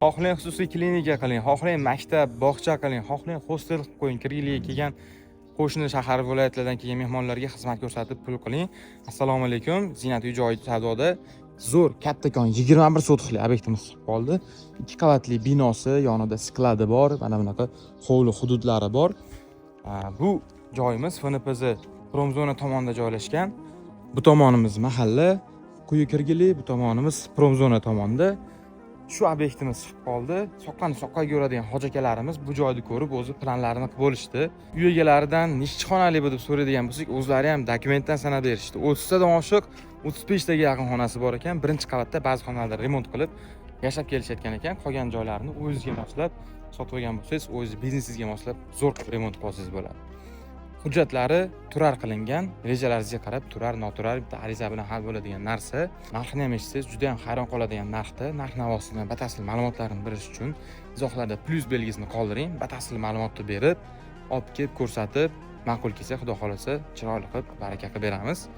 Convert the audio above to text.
Xohlang, xususiy klinika qiling, xohlang, maktab, bog'cha qiling, xohlang, hostel qilib qo'ying. Kirgiliga kelgan qo'shni shahar, viloyatlardan kelgan mehmonlarga xizmat ko'rsatib, pul qiling. Assalomu alaykum! Ziynat uy joy savdoda zo'r, kattakon 21 sotixli obyektimiz chiqib qoldi. Ikki qavatli binosi, yonida склад i bor, mana bunaqa hovli hududlari bor. Bu joyimiz FNPZ promzona tomonida joylashgan. Bu tomonimiz mahalla, Quyi Kirgili, bu tomonimiz promzona tomonda. Shu obyektimiz chiqib qoldi. Soqqani soqqaga yuradigan hoji akalarimiz bu joyni ko'rib, o'zi planlarini qilib bo'lishdi. Uy egalaridan nechi xonali bu deb so'raydigan bo'lsak, o'zlari ham dokumentdan sanab berishdi. 30 tadan oshiq, 35 taga yaqin xonasi bor ekan. Birinchi qavatda ba'zi xonalarda remont qilib yashab kelishayotgan ekan. Qolgan joylarini o'zingizga moslab sotib olgan bo'lsangiz, o'zingiz biznesingizga moslab zo'r qilib remont qilib olsangiz bo'ladi. Hujjatlari turar qilingan, rejalaringizga qarab turar, noturar bitta ariza bilan hal bo'ladigan narsa. Narxini ham eshitsangiz, juda ham hayron qoladigan narxda. Narx navosidan batafsil ma'lumotlarni bilish uchun izohlarda plyus belgisini qoldiring. Batafsil ma'lumotni berib, olib kelib ko'rsatib, ma'qul kelsa, xudo xohlasa, chiroyli qilib, baraka qilib beramiz.